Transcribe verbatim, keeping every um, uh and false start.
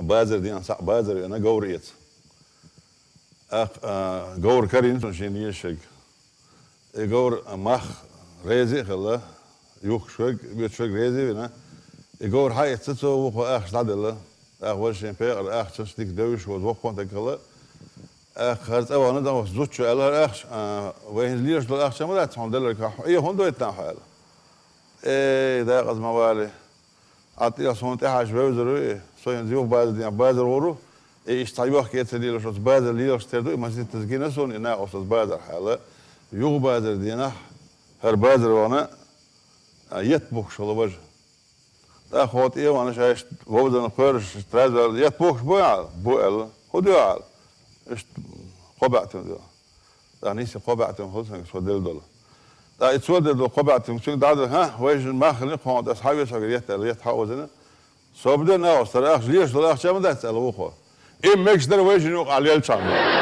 Базар дийнахь цхьаъ базар веана говр эца. ТӀаккха, а, говр карийна цунна шен дезарг. И говр, а, мах реза а хилла, юхкуш верг, оьцуш верг реза а вина. И говр хьаэцна цо, вукхо ахча дӀаделла. ТӀаккха важа шен пекъар ахчанаш дика девзаш волчу воккха стаг хилла. ТӀаккха хӀара цӀа вахана, тӀаккха оцу зудчо аьлла: «ХӀара ахча, а, вай хӀинца лелаш долу ахча ма дац хьуна делларг, хьан хьо Ӏе хӀунда дойту нах?» — аьлла. «Эй, декъаза ма валий. Ӏа тӀе суна тӀехьаьжча вевзар ву и. Со хӀинца юха базар дийнахь базар гӀур ву. И иштта цхьа йохка эца лелаш оцу базар лелаш тера ду, и маситтаза гина суна и накъост оцу базархьа», — аьлла. Юха базар дийнахь хӀара базар вахана, а, етт бухкуш хилла важа. ТӀаккха хӀокху тӀе а вахана, шайшта вовзарна кхоьруш, траза ваьлла: «Етт бухкуш бу?» — аьлла. «Бу», — аьлла. «ХӀун дуьхьа?» — аьлла. «Иштта кхо баьӀ тин дуьхьа». ТӀаккха нийса кхо баьӀ тин хуьлу цуьнга, цо делла долу. ТӀаккха и цо делла долу кхо баьӀ тин цуьнга дӀадала: «ХӀан, вайшинна мах хилла, кхунна тӀе схьавеса хьоьгара етт», — аьлла, етт хьа а озина. «Собар де, накъост, хӀара ахча лелаш долу ахча ма дац», — аьлла вукхо. «И мегаш дара вайшинна юкъахь лелчхьана».